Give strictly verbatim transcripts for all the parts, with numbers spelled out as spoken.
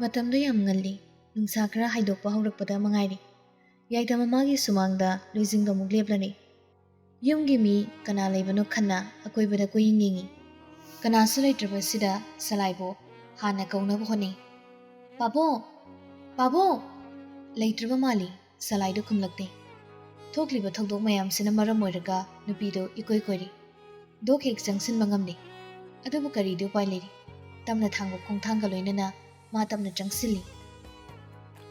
ꯃꯇꯝꯗꯣ ꯌꯥꯝ ꯉꯜꯂꯤ꯫ ꯅꯨꯡꯁꯥ ꯈꯔ ꯍꯥꯏꯗꯣꯛꯄ ꯍꯧꯔꯛꯄꯗ ꯃꯉꯥꯏꯔꯤ꯫ ꯌꯥꯏꯗ ꯃꯃꯥꯒꯤ ꯁꯨꯃꯥꯡꯗ ꯂꯣꯏꯖꯤꯡꯗꯣ ꯑꯃꯨꯛ ꯂꯦꯞꯂꯅꯤ꯫ ꯌꯨꯝꯒꯤ ꯃꯤ ꯀꯅꯥ ꯂꯩꯕꯅꯣ ꯈꯟꯅ ꯑꯀꯣꯏꯕꯗ ꯀꯣꯏꯌꯦꯡ ꯌꯦꯡꯉꯤ꯫ ꯀꯅꯥꯁꯨ ꯂꯩꯇ꯭ꯔꯕꯁꯤꯗ ꯁꯂꯥꯏꯕꯨ ꯍꯥꯟꯅ ꯀꯧꯅꯕ ꯍꯣꯠꯅꯩ꯫ "ꯄꯥꯕꯨꯡ! ꯄꯥꯕꯨꯡ!" ꯂꯩꯇ꯭ꯔꯕ ꯃꯥꯜꯂꯤ꯫ ꯁꯂꯥꯏꯗꯨ ꯈꯨꯝꯂꯛꯇꯦ꯫ ꯊꯣꯛꯂꯤꯕ ꯊꯧꯗꯣꯛ ꯃꯌꯥꯝꯁꯤꯅ ꯃꯔꯝ ꯑꯣꯏꯔꯒ ꯅꯨꯄꯤꯗꯨ ꯏꯀꯣꯏ ꯀꯣꯏꯔꯤ꯫ ꯗꯣꯛ ꯍꯦꯛ ꯆꯪꯁꯤꯟꯕ ꯉꯝꯗꯦ꯫ ꯑꯗꯨꯕꯨ ꯀꯔꯤꯗꯤ ꯎꯄꯥꯏ ꯂꯩꯔꯤ? ꯇꯞꯅ ꯊꯥꯡꯕ ꯈꯣꯡꯊꯥꯡꯒ ꯂꯣꯏꯅꯅ ꯃꯥ ꯇꯞꯅ ꯆꯪꯁꯤꯜꯂꯤ꯫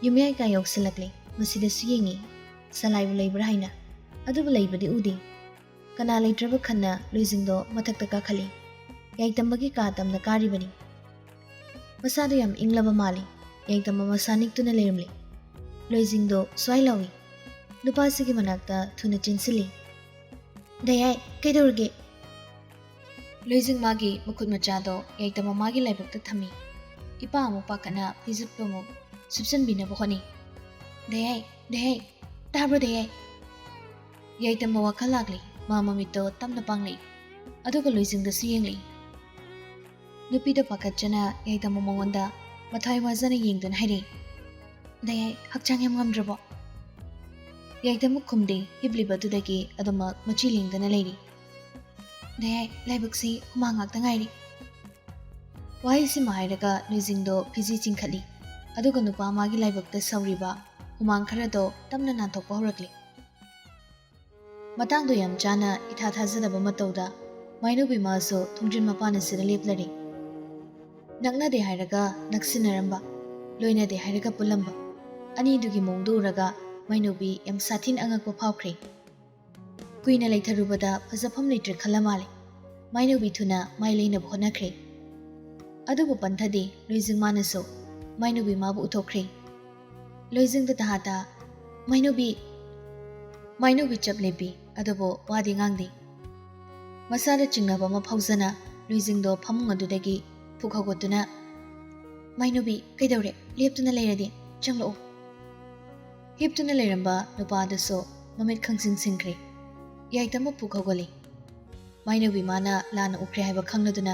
ꯌꯨꯝꯌꯥꯏ ꯀꯥ ꯌꯧꯁꯤꯜꯂꯛꯂꯦ꯫ ꯃꯁꯤꯗꯁꯨ ꯌꯦꯡꯉꯤ꯫ ꯁꯂꯥꯏꯕꯨ ꯂꯩꯕ꯭ꯔꯥ ꯍꯥꯏꯅ꯫ ꯑꯗꯨꯕꯨ ꯂꯩꯕꯗꯤ ꯎꯗꯦ꯫ ꯀꯅꯥ ꯂꯩꯇ꯭ꯔꯕ ꯈꯟꯅ ꯂꯣꯏꯖꯤꯡꯗꯣ ꯃꯊꯛꯇ ꯀꯥꯈꯠꯂꯤ꯫ ꯌꯥꯏꯇꯝꯕꯒꯤ ꯀꯥ ꯇꯝꯅ ꯀꯥꯔꯤꯕꯅꯤ꯫ ꯃꯁꯥꯗꯣ ꯌꯥꯝ ꯏꯪꯂꯕ ꯃꯥꯜꯂꯤ꯫ ꯌꯥꯏꯇꯝꯕ ꯃꯁꯥ ꯅꯤꯛꯇꯨꯅ ꯂꯩꯔꯝꯂꯦ꯫ ꯂꯣꯏꯖꯤꯡꯗꯣ ꯁ꯭ꯋꯥꯏ ꯂꯥꯎꯏ꯫ ꯅꯨꯄꯥꯁꯤꯒꯤ ꯃꯅꯥꯛꯇ ꯊꯨꯅ ꯆꯦꯟꯁꯤꯜꯂꯤ꯫ "ꯗꯌꯥꯏ, ꯀꯩꯗꯧꯔꯒꯦ?" ꯂꯣꯏꯖꯤꯡ ꯃꯥꯒꯤ ꯃꯈꯨꯠ ꯃꯆꯥꯗꯣ ꯌꯥꯏꯇꯝꯕ ꯃꯥꯒꯤ ꯂꯥꯏꯕꯛꯇ ꯊꯝꯃꯤ꯫ ꯏꯄꯥ ꯑꯃꯨꯛ ꯄꯥꯈꯠꯅ ꯐꯤꯖꯤꯠꯄ ꯑꯃꯨꯛ ꯁꯨꯞꯆꯟꯕꯤꯅꯕ ꯍꯣꯠꯅꯩ꯫ "ꯗꯌꯥꯏ, ꯗꯌꯥꯏ, ꯇꯥꯕ꯭ꯔꯣ ꯗꯌꯥꯏ?" ꯌꯥꯏꯇꯝꯕ ꯋꯥꯈꯜ ꯂꯥꯛꯂꯤ꯫ ꯃꯥ ꯃꯃꯤꯠꯇꯣ ꯇꯞꯅ ꯄꯥꯡꯂꯛꯏ꯫ ꯑꯗꯨꯒ ꯂꯣꯏꯖꯤꯡꯗꯁꯨ ꯌꯦꯡꯂꯛꯏ꯫ ꯅꯨꯄꯤꯗꯣ ꯄꯥꯈꯠꯆꯅ ꯌꯥꯏꯇꯝꯕ ꯃꯉꯣꯟꯗ ꯃꯊ꯭ꯋꯥꯏ ꯋꯥꯖꯅ ꯌꯦꯡꯗꯨꯅ ꯍꯥꯏꯔꯛꯏ, "ꯗꯌꯥꯏ, ꯍꯛꯆꯥꯡ ꯌꯥꯝ ꯉꯝꯗ꯭ꯔꯕꯣ?" ꯌꯥꯏꯇꯝꯕ ꯈꯨꯝꯗꯦ, ꯍꯤꯞꯂꯤꯕꯗꯨꯗꯒꯤ ꯑꯗꯨꯃꯛ ꯃꯆꯤ ꯂꯦꯡꯗꯅ ꯂꯩꯔꯤ꯫ "ꯗꯌꯥꯏ, ꯂꯥꯏꯕꯛꯁꯤ ꯍꯨꯃꯥꯡ ꯉꯥꯛꯇ ꯉꯥꯏꯔꯤ꯫" ꯋꯥꯍꯩꯁꯤꯃ ꯍꯥꯏꯔꯒ ꯂꯣꯏꯖꯤꯡꯗꯣ ꯐꯤꯖꯤ ꯆꯤꯡꯈꯠꯂꯤ꯫ ꯑꯗꯨꯒ ꯅꯨꯄꯥ ꯃꯥꯒꯤ ꯂꯥꯏꯕꯛꯇ ꯁꯧꯔꯤꯕ ꯍꯨꯃꯥꯡ ꯈꯔꯗꯣ ꯇꯞꯅ ꯅꯥꯟꯊꯣꯛꯄ ꯍꯧꯔꯛꯂꯤ꯫ ꯃꯇꯥꯡꯗꯣ ꯌꯥꯝ ꯆꯥꯅ ꯏꯊꯥ ꯊꯥꯖꯗꯕ ꯃꯇꯧꯗ ꯃꯥꯏꯅꯧꯕꯤ ꯃꯥꯁꯨ ꯊꯣꯡꯖꯤꯟ ꯃꯄꯥꯟ ꯑꯁꯤꯗ ꯂꯦꯞꯂꯔꯦ꯫ ꯅꯛꯅꯗꯦ ꯍꯥꯏꯔꯒ ꯅꯛꯁꯤꯟꯅꯔꯝꯕ, ꯂꯣꯏꯅꯗꯦ ꯍꯥꯏꯔꯒ ꯄꯨꯜꯂꯝꯕ꯫ ꯑꯅꯤꯗꯨꯒꯤ ꯃꯑꯣꯡꯗꯣ ꯎꯔꯒ ꯃꯥꯏꯅꯧꯕꯤ ꯌꯥꯝ ꯁꯥꯊꯤꯅ ꯑꯉꯛꯄ ꯐꯥꯎꯈ꯭ꯔꯦ꯫ ꯀꯨꯏꯅ ꯂꯩꯊꯔꯨꯕꯗ ꯐꯖꯐꯝ ꯂꯩꯇ꯭ꯔꯦ ꯈꯜꯂ ꯃꯥꯜꯂꯦ꯫ ꯃꯥꯏꯅꯧꯕꯤ ꯊꯨꯅ ꯃꯥꯏ ꯂꯩꯅꯕ ꯍꯣꯠꯅꯈ꯭ꯔꯦ꯫ ꯑꯗꯨꯕꯨ ꯄꯟꯊꯗꯦ ꯂꯣꯏꯖꯤꯡ ꯃꯥꯅꯁꯨ꯫ ꯃꯥꯏꯅꯧꯕꯤ ꯃꯥꯕꯨ ꯎꯊꯣꯛꯈ꯭ꯔꯦ꯫ ꯂꯣꯏꯖꯤꯡꯗ ꯇꯍꯥ ꯇꯍꯥ, "ꯃꯥꯏꯅꯧꯕꯤ!" ꯃꯥꯏꯅꯧꯕꯤ ꯆꯞ ꯂꯦꯞꯄꯤ, ꯑꯗꯨꯕꯨ ꯋꯥꯗꯤ ꯉꯥꯡꯗꯦ꯫ ꯃꯁꯥꯗ ꯆꯤꯡꯅꯕ ꯑꯃ ꯐꯥꯎꯖꯅ ꯂꯣꯏꯖꯤꯡꯗꯣ ꯐꯃꯨꯡ ꯑꯗꯨꯗꯒꯤ ꯐꯨꯛ ꯍꯧꯒꯠꯇꯨꯅ, "ꯃꯥꯏꯅꯧꯕꯤ, ꯀꯩꯗꯧꯔꯦ? ꯂꯦꯞꯇꯨꯅ ꯂꯩꯔꯗꯤ ꯆꯪꯂꯛꯎ꯫" ꯍꯤꯞꯇꯨꯅ ꯂꯩꯔꯝꯕ ꯅꯨꯄꯥꯗꯨꯁꯨ ꯃꯃꯤꯠ ꯈꯪꯁꯤꯡ ꯁꯤꯡꯈ꯭ꯔꯦ꯫ ꯌꯥꯏꯇꯝꯕ ꯐꯨꯛ ꯍꯧꯒꯠꯂꯤ꯫ ꯃꯥꯏꯅꯧꯕꯤ ꯃꯥꯅ ꯂꯥꯟꯅ ꯎꯈ꯭ꯔꯦ ꯍꯥꯏꯕ ꯈꯪꯂꯗꯨꯅ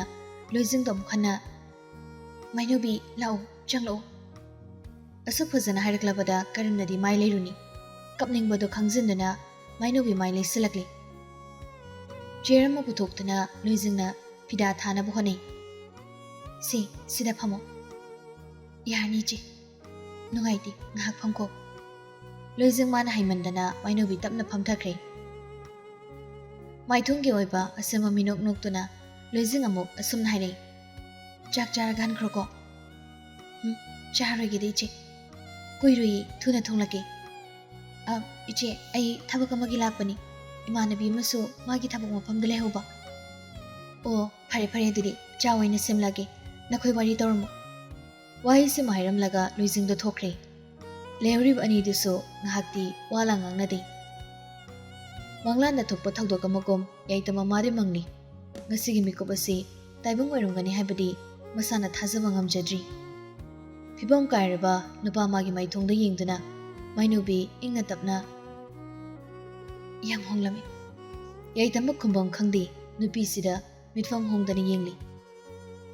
ꯂꯣꯏꯖꯤꯡꯗꯣ ꯑꯃꯨꯛ ꯍꯟꯅ, "ꯃꯥꯏꯅꯧꯕꯤ, ꯂꯥꯛꯎ, ꯆꯪꯂꯛꯎ, ꯑꯁꯨꯛ ꯐꯖꯅ ꯍꯥꯏꯔꯛꯂꯕꯗ ꯀꯔꯝꯅꯗꯤ ꯃꯥꯏ ꯂꯩꯔꯨꯅꯤ? ꯀꯞꯅꯤꯡꯕꯗꯣ ꯈꯪꯖꯤꯟꯗꯨꯅ ꯃꯥꯏꯅꯧꯕꯤ ꯃꯥꯏ ꯂꯩꯁꯤꯜꯂꯛꯂꯤ꯫ ꯆꯤꯌꯔ ꯑꯃ ꯄꯨꯊꯣꯛꯇꯨꯅ ꯂꯣꯏꯖꯤꯡꯅ ꯐꯤꯗꯥ ꯊꯥꯅꯕ ꯍꯣꯠꯅꯩ꯫ "ꯁꯤ, ꯁꯤꯗ ꯐꯝꯃꯣ꯫" "ꯌꯥꯔꯅꯤ, ꯏꯆꯦ꯫ ꯅꯨꯡꯉꯥꯏꯇꯦ, ꯉꯥꯏꯍꯥꯛ ꯐꯝꯈꯣ꯫" ꯂꯣꯏꯖꯤꯡ ꯃꯥꯅ ꯍꯩꯃꯟꯗꯅ ꯃꯥꯏꯅꯧꯕꯤ ꯇꯞꯅ ꯐꯝꯊꯈ꯭ꯔꯦ꯫ ꯃꯥꯏꯊꯣꯡꯒꯤ ꯑꯣꯏꯕ ꯑꯁꯦꯝꯕ ꯃꯤꯅꯣꯛ ꯅꯣꯛꯇꯨꯅ ꯂꯣꯏꯖꯤꯡ ꯑꯃꯨꯛ ꯑꯁꯨꯝꯅ ꯍꯥꯏꯔꯛꯏ, "ꯆꯥꯛ ꯆꯥꯔꯒ ꯍꯟꯈ꯭ꯔꯣꯀꯣ꯫" "ꯎꯝ, ꯆꯥꯔꯣꯏꯒꯦꯗ, ꯏꯆꯦ꯫ ꯀꯨꯏꯔꯣꯏꯌꯦ, ꯊꯨꯅ ꯊꯣꯡꯂꯛꯀꯦ꯫" "ꯑ, ꯏꯆꯦ, ꯑꯩ ꯊꯕꯛ ꯑꯃꯒꯤ ꯂꯥꯛꯄꯅꯤ꯫ ꯏꯃꯥꯟꯅꯕꯤ ꯑꯃꯁꯨ ꯃꯥꯒꯤ ꯊꯕꯛ ꯃꯐꯝꯗ ꯂꯩꯍꯧꯕ꯫" "ꯑꯣ, ꯐꯔꯦ ꯐꯔꯦ, ꯑꯗꯨꯗꯤ ꯆꯥ ꯑꯣꯏꯅ ꯁꯦꯝꯂꯛꯑꯒꯦ꯫ ꯅꯈꯣꯏ ꯋꯥꯔꯤ ꯇꯧꯔꯝꯃꯣ꯫" ꯋꯥꯍꯩꯁꯤꯃ ꯍꯥꯏꯔꯝꯂꯒ ꯂꯣꯏꯖꯤꯡꯗꯣ ꯊꯣꯛꯈ꯭ꯔꯦ꯫ ꯂꯩꯍꯧꯔꯤꯕ ꯑꯅꯤꯗꯨꯁꯨ ꯉꯥꯏꯍꯥꯛꯇꯤ ꯋꯥ ꯂꯥꯡ ꯉꯥꯡꯅꯗꯦ꯫ ꯃꯪꯂꯥꯟꯗ ꯊꯣꯛꯄ ꯊꯧꯗꯣꯛ ꯑꯃꯒꯨꯝ ꯌꯥꯏꯇ ꯃꯃꯥꯗꯤ ꯃꯪꯂꯤ꯫ ꯉꯁꯤꯒꯤ ꯃꯤꯀꯨꯞ ꯑꯁꯤ ꯇꯥꯏꯕꯪ ꯑꯣꯏꯔꯝꯒꯅꯤ ꯍꯥꯏꯕꯗꯤ ꯃꯁꯥꯅ ꯊꯥꯖꯕ ꯉꯝꯖꯗ꯭ꯔꯤ꯫ ꯐꯤꯕꯝ ꯀꯥꯏꯔꯕ ꯅꯨꯄꯥ ꯃꯥꯒꯤ ꯃꯥꯏꯊꯣꯡꯗ ꯌꯦꯡꯗꯨꯅ ꯃꯥꯏꯅꯨꯕꯤ ꯏꯪꯅ ꯇꯞꯅ, "ꯌꯥꯝ ꯍꯣꯡꯂꯝꯃꯤ꯫" ꯌꯥꯏꯇꯃꯛ ꯈꯨꯝꯐꯝ ꯈꯪꯗꯦ꯫ ꯅꯨꯄꯤꯁꯤꯗ ꯃꯤꯠꯐꯝ ꯍꯣꯡꯗꯅ ꯌꯦꯡꯂꯤ꯫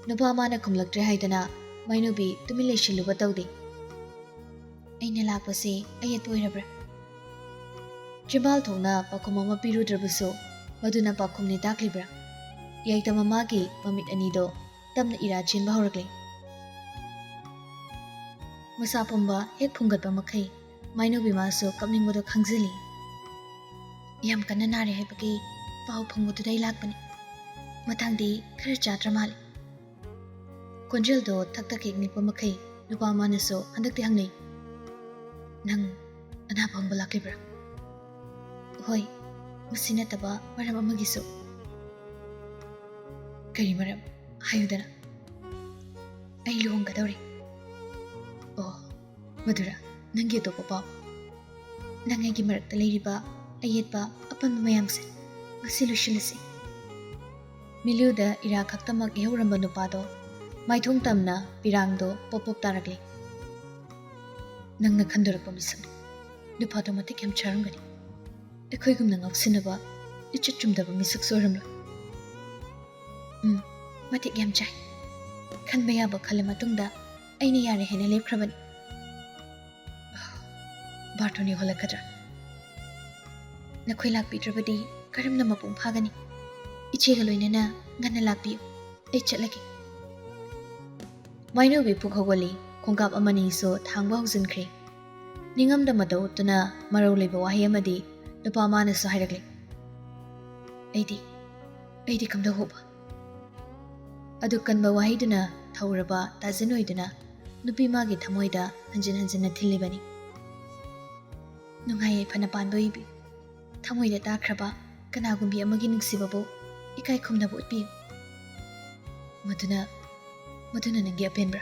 ꯅꯨꯄꯥ ꯃꯥꯅ ꯈꯨꯝꯂꯛꯇ꯭ꯔꯦ ꯍꯥꯏꯗꯅ ꯃꯥꯏꯅꯨꯕꯤ ꯇꯨꯃꯤꯟ ꯂꯩꯁꯤꯜꯂꯨꯕ ꯇꯧꯗꯦ꯫ "ꯑꯩꯅ ꯂꯥꯛꯄꯁꯦ ꯑꯌꯦꯠꯄ ꯑꯣꯏꯔꯕ꯭ꯔꯥ?" ꯆꯤꯝꯕꯥꯜ ꯊꯣꯛꯅ ꯄꯥꯎꯈꯨꯝ ꯑꯃ ꯄꯤꯔꯨꯗ꯭ꯔꯕꯁꯨ ꯃꯗꯨꯅ ꯄꯥꯎꯈꯨꯝꯅꯤ ꯇꯥꯛꯂꯤꯕ꯭ꯔꯥ? ꯌꯥꯏꯇ ꯃꯃꯥꯒꯤ ꯃꯃꯤꯠ ꯑꯅꯤꯗꯣ ꯇꯞꯅ ꯏꯔꯥ ꯆꯦꯟꯕ ꯍꯧꯔꯛꯂꯦ꯫ ꯃꯁꯥ ꯄꯨꯝꯕ ꯍꯦꯛ ꯐꯨꯡꯒꯠꯄ ꯃꯈꯩ ꯃꯥꯏꯅꯨꯕꯤ ꯃꯥꯁꯨ ꯀꯞꯅꯤꯡꯕꯗꯣ ꯈꯪꯖꯤꯜꯂꯤ꯫ "ꯌꯥꯝ ꯀꯟꯅ ꯅꯥꯔꯦ ꯍꯥꯏꯕꯒꯤ ꯄꯥꯎ ꯐꯪꯕꯗꯨꯗ ꯑꯩ ꯂꯥꯛꯄꯅꯤ꯫ ꯃꯇꯥꯡꯗꯤ ꯈꯔ ꯆꯥꯗ꯭ꯔ ꯃꯥꯜꯂꯦ꯫" ꯈꯣꯟꯖꯦꯜꯗꯣ ꯊꯛ ꯊꯛ ꯍꯦꯛ ꯅꯤꯛꯄ ꯃꯈꯩ ꯅꯨꯄꯥ ꯑꯃꯅꯁꯨ ꯍꯟꯗꯛꯇꯤ ꯍꯪꯅꯩ, "ꯅꯪ ꯑꯅꯥꯕ ꯍꯪꯕ ꯂꯥꯛꯂꯤꯕ꯭ꯔꯥ?" "ꯍꯣꯏ, ꯃꯁꯤ ꯅꯠꯇꯕ ꯃꯔꯝ ꯑꯃꯒꯤꯁꯨ꯫" "ꯀꯔꯤ ꯃꯔꯝ? ꯍꯥꯏꯌꯨꯗꯅ꯫" "ꯑꯩ ꯂꯨꯍꯣꯡꯒꯗꯧꯔꯦ꯫" "ꯑꯣ, ꯃꯗꯨꯔ ꯅꯪꯒꯤ ꯑꯇꯣꯞꯄ ꯄꯥꯎ? ꯅꯪ ꯑꯩꯒꯤ ꯃꯔꯛꯇ ꯂꯩꯔꯤꯕ ꯑꯌꯦꯠꯄ ꯑꯄꯟꯕ ꯃꯌꯥꯝꯁꯦ ꯉꯁꯤ ꯂꯣꯏꯁꯤꯜꯂꯁꯤ꯫" ꯃꯤꯠꯂꯨꯗ ꯏꯔꯥ ꯈꯛꯇꯃꯛ ꯏꯍꯧꯔꯝꯕ ꯅꯨꯄꯥꯗꯣ ꯃꯥꯏꯊꯣꯡ ꯇꯝꯅ ꯄꯤꯔꯥꯡꯗꯣ ꯄꯣꯞ ꯄꯣꯞ ꯇꯥꯔꯛꯂꯦ꯫ "ꯅꯪꯅ ꯈꯟꯗꯣꯔꯛꯄ ꯃꯤꯁꯛꯅꯤ꯫ ꯅꯨꯄꯥꯗꯣ ꯃꯇꯤꯛ ꯌꯥꯝ ꯆꯥꯔꯝꯒꯅꯤ꯫ ꯑꯩꯈꯣꯏꯒꯨꯝꯅ ꯉꯥꯎꯁꯤꯟꯅꯕ, ꯏꯆꯠ ꯆꯨꯝꯗꯕ ꯃꯤꯁꯛꯁꯨ ꯑꯣꯏꯔꯝꯂꯣꯏ꯫" "ꯎꯝ, ꯃꯇꯤꯛ ꯌꯥꯝ ꯆꯥꯏ꯫ ꯈꯟꯕ ꯌꯥꯕ ꯈꯜꯂ ꯃꯇꯨꯡꯗ ꯑꯩꯅ ꯌꯥꯔꯦ ꯍꯥꯏꯅ ꯂꯦꯞꯈ꯭ꯔꯕꯅꯤ꯫" ꯕꯥꯔꯇꯣꯟ ꯌꯧꯍꯜꯂꯛꯀꯗ꯭ꯔꯥ? ꯅꯈꯣꯏ ꯂꯥꯛꯄꯤꯗ꯭ꯔꯕꯗꯤ ꯀꯔꯝꯅ ꯃꯄꯨꯡ ꯐꯥꯒꯅꯤ? ꯏꯆꯦꯒ ꯂꯣꯏꯅꯅ ꯉꯟꯅ ꯂꯥꯛꯄꯤꯌꯨ꯫ ꯑꯩ ꯆꯠꯂꯒꯦ꯫ ꯃꯥꯏꯅꯧꯕꯤ ꯄꯨꯛ ꯍꯧꯒꯠꯂꯤ꯫ ꯈꯣꯡꯀꯥꯞ ꯑꯃꯅꯤꯁꯨ ꯊꯥꯡꯕ ꯍꯧꯖꯤꯟꯈ꯭ꯔꯦ꯫ ꯅꯤꯡꯉꯝꯗ ꯃꯇꯧ ꯎꯠꯇꯨꯅ ꯃꯔꯧ ꯂꯩꯕ ꯋꯥꯍꯩ ꯑꯃꯗꯤ ꯅꯨꯄꯥ ꯃꯥꯅꯁꯨ ꯍꯥꯏꯔꯛꯂꯦ꯫ "ꯑꯩꯗꯤ, ꯑꯩꯗꯤ ꯀꯝꯗꯧꯍꯧꯕ?" ꯑꯗꯨ ꯀꯟꯕ ꯋꯥꯍꯩꯗꯨꯅ ꯊꯧꯔꯕ ꯇꯥꯖꯤꯟ ꯑꯣꯏꯗꯨꯅ ꯅꯨꯄꯤ ꯃꯥꯒꯤ ꯊꯃꯣꯏꯗ ꯍꯟꯖꯤꯟ ꯍꯟꯖꯤꯟꯅ ꯊꯤꯜꯂꯤꯕꯅꯤ꯫ ꯅꯨꯡꯉꯥꯏ ꯌꯥꯏꯐꯅ ꯄꯥꯟꯕ ꯑꯣꯏꯕꯤ꯫ ꯊꯃꯣꯏꯗ ꯇꯥꯈ꯭ꯔꯕ ꯀꯅꯥꯒꯨꯝꯕꯤ ꯑꯃꯒꯤ ꯅꯨꯡꯁꯤꯕꯕꯨ ꯏꯀꯥꯏ ꯈꯨꯝꯅꯕ ꯎꯠꯄꯤꯌꯨ꯫ ꯃꯗꯨꯅ, ꯃꯗꯨꯅ ꯅꯪꯒꯤ ꯑꯄꯦꯟꯕ꯭ꯔꯥ?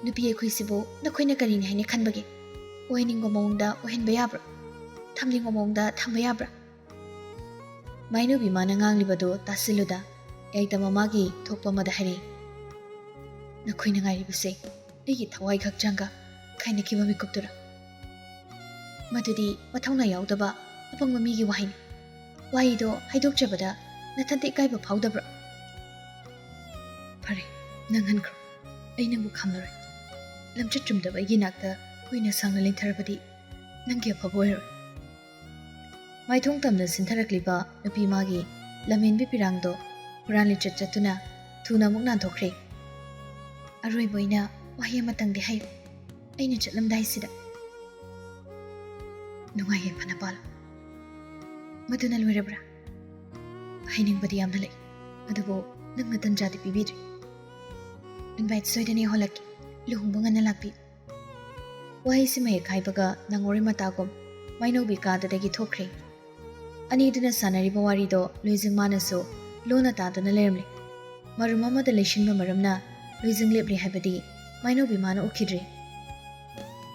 ꯅꯨꯄꯤ ꯑꯩꯈꯣꯏꯁꯤꯕꯨ ꯅꯈꯣꯏꯅ ꯀꯔꯤꯅꯤ ꯍꯥꯏꯅ ꯈꯟꯕꯒꯦ? ꯑꯣꯏꯍꯟꯅꯤꯡꯕ ꯃꯑꯣꯡꯗ ꯑꯣꯏꯍꯟꯕ ꯌꯥꯕ꯭ꯔꯥ? ꯊꯝꯅꯤꯡꯕ ꯃꯑꯣꯡꯗ ꯊꯝꯕ ꯌꯥꯕ꯭ꯔꯥ? ꯃꯥꯏꯅꯧꯕꯤ ꯃꯥꯅ ꯉꯥꯡꯂꯤꯕꯗꯨ ꯇꯥꯁꯤꯜꯂꯨꯗ, ꯌꯥꯏꯇ ꯃꯃꯥꯒꯤ ꯊꯣꯛꯄ ꯑꯃꯗ ꯍꯥꯏꯔꯛꯏ꯫ ꯅꯈꯣꯏꯅ ꯉꯥꯏꯔꯤꯕꯁꯦ ꯑꯩꯒꯤ ꯊꯋꯥꯏ ꯍꯛꯆꯥꯡꯒ ꯈꯥꯏꯅꯈꯤꯕ ꯃꯤꯀꯨꯞꯇꯨꯔꯥ? ꯃꯗꯨꯗꯤ ꯃꯊꯧꯅꯥ ꯌꯥꯎꯗꯕ ꯑꯄꯪꯕ ꯃꯤꯒꯤ ꯋꯥꯍꯩꯅꯤ꯫ ꯋꯥꯍꯩꯗꯣ ꯍꯥꯏꯗꯣꯛꯆꯕꯗ ꯅꯊꯟꯇ ꯏꯀꯥꯏꯕ ꯐꯥꯎꯗꯕ꯭ꯔꯣ? ꯐꯔꯦ, ꯅꯪ ꯍꯟꯈ꯭ꯔꯣ꯫ ꯑꯩ ꯅꯪꯕꯨ ꯈꯪꯂꯔꯣꯏ꯫ ꯂꯝꯆꯠ ꯆꯨꯝꯗꯕ ꯑꯩꯒꯤ ꯅꯥꯛꯇ ꯀꯨꯏꯅ ꯁꯥꯡꯅ ꯂꯦꯟꯊꯔꯕꯗꯤ ꯅꯪꯒꯤ ꯑꯐꯕ ꯑꯣꯏꯔꯣꯏ꯫ ꯃꯥꯏꯊꯣꯡ ꯇꯝꯅ ꯁꯤꯟꯊꯔꯛꯂꯤꯕ ꯅꯨꯄꯤ ꯃꯥꯒꯤ ꯂꯝꯍꯦꯟꯕꯤ ꯄꯤꯔꯥꯡꯗꯣ ꯍꯨꯔꯥꯟ ꯂꯤꯆꯠ ꯆꯠꯇꯨꯅ ꯊꯨꯅ ꯑꯃꯨꯛ ꯅꯥꯟꯊꯣꯛꯈ꯭ꯔꯦ꯫ ꯑꯔꯣꯏꯕ ꯑꯣꯏꯅ ꯋꯥꯍꯩ ꯑꯃꯇꯪꯗꯤ ꯍꯥꯏꯌꯨ, ꯑꯩꯅ ꯆꯠꯂꯝꯗꯥꯏꯁꯤꯗ꯫ ꯅꯨꯡꯉꯥꯏ ꯌꯥꯏꯐꯅ ꯄꯥꯜꯂꯨ꯫ ꯃꯗꯨꯅ ꯂꯣꯏꯔꯕ꯭ꯔꯥ? ꯍꯥꯏꯅꯤꯡꯕꯗꯤ ꯌꯥꯝꯅ ꯂꯩ, ꯑꯗꯨꯕꯨ ꯅꯪꯅ ꯇꯟꯖꯥꯗꯤ ꯄꯤꯕꯤꯗ꯭ꯔꯤ꯫ ꯏꯟꯚꯥꯏꯠ ꯁꯣꯏꯗꯅ ꯌꯧꯍꯜꯂꯛꯀꯦ꯫ ꯂꯨꯍꯣꯡꯕ ꯉꯟꯅ ꯂꯥꯛꯄꯤꯌꯨ꯫ ꯋꯥꯍꯩꯁꯤꯃ ꯍꯦꯛ ꯍꯥꯏꯕꯒ ꯅꯪꯉꯣꯔꯣꯏ ꯃꯇꯥꯒꯨꯝ ꯃꯥꯏꯅꯧꯕꯤ ꯀꯥꯗꯗꯒꯤ ꯊꯣꯛꯈ꯭ꯔꯦ꯫ ꯑꯅꯤꯗꯨꯅ ꯁꯥꯟꯅꯔꯤꯕ ꯋꯥꯔꯤꯗꯣ ꯂꯣꯏꯖꯤꯡ ꯃꯥꯅꯁꯨ ꯂꯣꯟꯅ ꯇꯥꯗꯨꯅ ꯂꯩꯔꯝꯂꯦ꯫ ꯃꯔꯨꯝ ꯑꯃꯗ ꯂꯩꯁꯤꯟꯕ ꯃꯔꯝꯅ ꯂꯣꯏꯖꯤꯡ ꯂꯦꯞꯂꯤ ꯍꯥꯏꯕꯗꯤ ꯃꯥꯏꯅꯧꯕꯤ ꯃꯥꯅ ꯎꯈꯤꯗ꯭ꯔꯦ꯫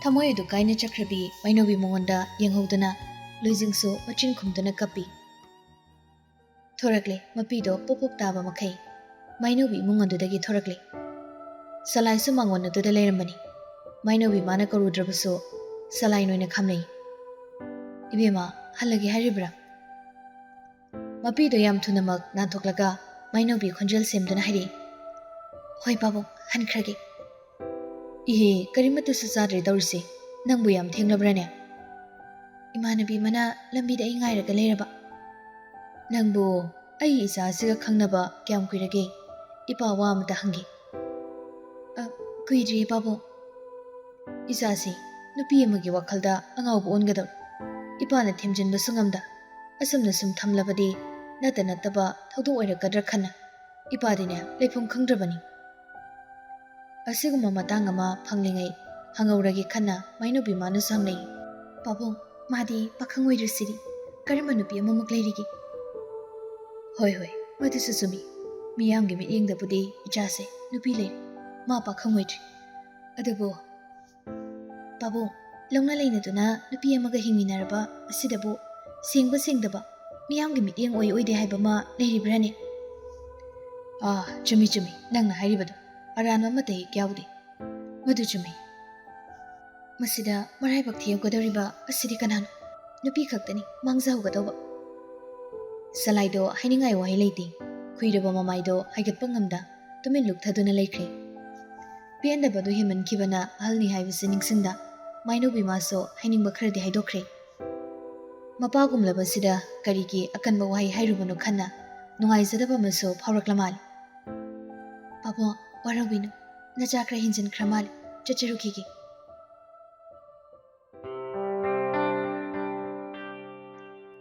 ꯊꯃꯣꯏ ꯑꯗꯨ ꯀꯥꯏꯅ ꯆꯠꯈ꯭ꯔꯕꯤ ꯃꯥꯏꯅꯧꯕꯤ ꯃꯉꯣꯟꯗ ꯌꯦꯡꯍꯧꯗꯨꯅ ꯂꯣꯏꯖꯤꯡꯁꯨ ꯃꯆꯤꯟ ꯈꯨꯝꯗꯨꯅ ꯀꯞꯄꯤ꯫ ꯊꯣꯔꯛꯂꯦ, ꯃꯄꯤꯗꯣ ꯄꯣꯞ ꯄꯣꯞ ꯇꯥꯕ ꯃꯈꯩ ꯃꯥꯏꯅꯧꯕꯤ ꯏꯃꯨꯡ ꯑꯗꯨꯗꯒꯤ ꯊꯣꯔꯛꯂꯦ꯫ ꯁꯂꯥꯏꯁꯨ ꯃꯥꯡꯒꯣꯟ ꯑꯗꯨꯗ ꯂꯩꯔꯝꯕꯅꯤ꯫ ꯃꯥꯏꯅꯧꯕꯤ ꯃꯥꯅ ꯀꯧꯔꯨꯗ꯭ꯔꯕꯁꯨ ꯁꯂꯥꯏ ꯅꯣꯏꯅ ꯈꯝꯂꯛꯏ꯫ "ꯏꯕꯦꯝꯃ, ꯍꯜꯂꯒꯦ ꯍꯥꯏꯔꯤꯕ꯭ꯔꯥ?" ꯃꯄꯤꯗꯣ ꯌꯥꯝ ꯊꯨꯅꯃꯛ ꯅꯥꯟꯊꯣꯛꯂꯒ ꯃꯥꯏꯅꯧꯕꯤ ꯈꯣꯟꯖꯦꯜ ꯁꯦꯝꯗꯨꯅ ꯍꯥꯏꯔꯛꯏ, "ꯍꯣꯏ ꯄꯥꯕꯨꯡ, ꯍꯟꯈ꯭ꯔꯒꯦ꯫ ꯏꯍꯦ, ꯀꯔꯤꯃꯠꯇꯁꯨ ꯆꯥꯗ꯭ꯔꯦ ꯇꯧꯔꯤꯁꯦ꯫ "ꯅꯪꯕꯨ ꯌꯥꯝ ꯊꯦꯡꯂꯕ꯭ꯔꯥꯅꯦ?" "ꯏꯃꯥꯟꯅꯕꯤ ꯑꯃꯅ ꯂꯝꯕꯤꯗ ꯑꯩ ꯉꯥꯏꯔꯒ ꯂꯩꯔꯕ꯫" "ꯅꯪꯕꯨ ꯑꯩ ꯏꯆꯥꯁꯤꯒ ꯈꯪꯅꯕ ꯀꯌꯥꯝ ꯀꯨꯏꯔꯒꯦ? ꯏꯄꯥ ꯋꯥ ꯑꯃꯇ ꯍꯪꯒꯦ꯫" "ꯑ, ꯀꯨꯏꯗ꯭ꯔꯤꯌꯦ ꯄꯥꯕꯨꯡ꯫" "ꯏꯆꯥꯁꯤ ꯅꯨꯄꯤ ꯑꯃꯒꯤ ꯋꯥꯈꯜꯗ ꯑꯉꯥꯎꯕ ꯑꯣꯟꯒꯗꯧꯔꯦ꯫ ꯏꯄꯥꯅ ꯊꯦꯝꯖꯤꯟꯕꯁꯨ ꯉꯝꯗ, ꯑꯁꯨꯝꯅ ꯁꯨꯝ ꯊꯝꯂꯕꯗꯤ ꯅꯠꯇ ꯅꯠꯇꯕ ꯊꯧꯗꯣꯛ ꯑꯣꯏꯔꯛꯀꯗ꯭ꯔꯥ ꯈꯟꯅ ꯏꯄꯥꯗꯤꯅꯦ ꯂꯩꯐꯝ ꯈꯪꯗ꯭ꯔꯕꯅꯤ꯫" ꯑꯁꯤꯒꯨꯝꯕ ꯃꯇꯥꯡ ꯑꯃ ꯐꯪꯂꯤꯉꯩ ꯍꯪꯍꯧꯔꯒꯦ ꯈꯟꯅ ꯃꯩꯅꯧꯕꯤ ꯃꯥꯅꯁꯨ ꯍꯪꯂꯛꯏ꯫ "ꯄꯥꯕꯨꯡ, ꯃꯥꯗꯤ ꯄꯥꯈꯪ ꯑꯣꯏꯗ꯭ꯔꯤꯁꯤꯗꯤ, ꯀꯔꯝꯕ ꯅꯨꯄꯤ ꯑꯃꯃꯨꯛ ꯂꯩꯔꯤꯒꯦ?" "ꯍꯣꯏ, ꯍꯣꯏ, ꯃꯗꯨꯁꯨ ꯆꯨꯝꯃꯤ꯫ ꯃꯤꯌꯥꯝꯒꯤ ꯃꯤꯠꯌꯦꯡꯗꯕꯨꯗꯤ ꯏꯆꯥꯁꯦ ꯅꯨꯄꯤ ꯂꯩꯔꯦ, ꯃꯥ ꯄꯥꯈꯪ ꯑꯣꯏꯗ꯭ꯔꯤ꯫ ꯑꯗꯨꯕꯨ ꯄꯥꯕꯨꯡ, ꯂꯧꯅ ꯂꯩꯅꯗꯨꯅ ꯅꯨꯄꯤ ꯑꯃꯒ ꯍꯤꯡꯃꯤꯟꯅꯔꯕ ꯑꯁꯤꯗꯕꯨ ꯁꯦꯡꯕ ꯁꯦꯡꯗꯕ, ꯃꯤꯌꯥꯝꯒꯤ ꯃꯤꯠꯌꯦꯡ ꯑꯣꯏ ꯑꯣꯏꯗꯦ ꯍꯥꯏꯕ ꯑꯃ ꯂꯩꯔꯤꯕ꯭ꯔꯥꯅꯦ?" "ꯑꯥ, ꯆꯨꯝꯃꯤ, ꯆꯨꯝꯃꯤ, ꯅꯪꯅ ꯍꯥꯏꯔꯤꯕꯗꯣ ꯑꯔꯥꯟꯕ ꯑꯃꯠꯇ ꯍꯦꯛ ꯌꯥꯎꯗꯦ꯫ ꯃꯗꯨ ꯆꯨꯝꯃꯤ꯫ ꯃꯁꯤꯗ ꯃꯔꯥꯏꯕꯛ ꯊꯤꯔꯝꯒꯗꯧꯔꯤꯕ ꯑꯁꯤꯗꯤ ꯀꯅꯥꯅꯣ? ꯅꯨꯄꯤ ꯈꯛꯇꯅꯤ ꯃꯥꯡꯖꯍꯧꯒꯗꯧꯕ꯫" ꯁꯂꯥꯏꯗꯣ ꯍꯥꯏꯅꯤꯡꯉꯥꯏ ꯋꯥꯍꯩ ꯂꯩꯇꯦ꯫ ꯈꯨꯏꯔꯕ ꯃꯃꯥꯏꯗꯣ ꯍꯥꯏꯒꯠꯄ ꯉꯝꯗ ꯇꯨꯃꯤꯟ ꯂꯨꯞꯊꯗꯨꯅ ꯂꯩꯈ꯭ꯔꯦ꯫ ꯄꯦꯟꯗꯕꯗꯨ ꯍꯦꯟꯃꯟꯈꯤꯕꯅ ꯑꯍꯜꯅꯤ ꯍꯥꯏꯕꯁꯤ ꯅꯤꯡꯁꯤꯡꯗ ꯃꯥꯏꯅꯧꯕꯤ ꯃꯥꯁꯨ ꯍꯥꯏꯅꯤꯡꯕ ꯈꯔꯗꯤ ꯍꯥꯏꯗꯣꯛꯈ꯭ꯔꯦ꯫ ꯃꯄꯥꯒꯨꯝꯂꯕꯁꯤꯗ ꯀꯔꯤꯒꯤ ꯑꯀꯟꯕ ꯋꯥꯍꯩ ꯍꯥꯏꯔꯨꯕꯅꯣ ꯈꯟꯅ ꯅꯨꯡꯉꯥꯏꯖꯗꯕ ꯑꯃꯁꯨ ꯐꯥꯎꯔꯛꯂ ꯃꯥꯜꯂꯦ꯫ "ꯄꯥꯕꯨꯡ, ꯋꯥꯔꯧꯕꯤꯅꯨ, ꯅꯆꯥ ꯈꯔ ꯍꯦꯟꯖꯤꯟꯈ꯭ꯔ ꯃꯥꯜꯂꯦ, ꯆꯠꯆꯔꯨꯈꯤꯒꯦ꯫"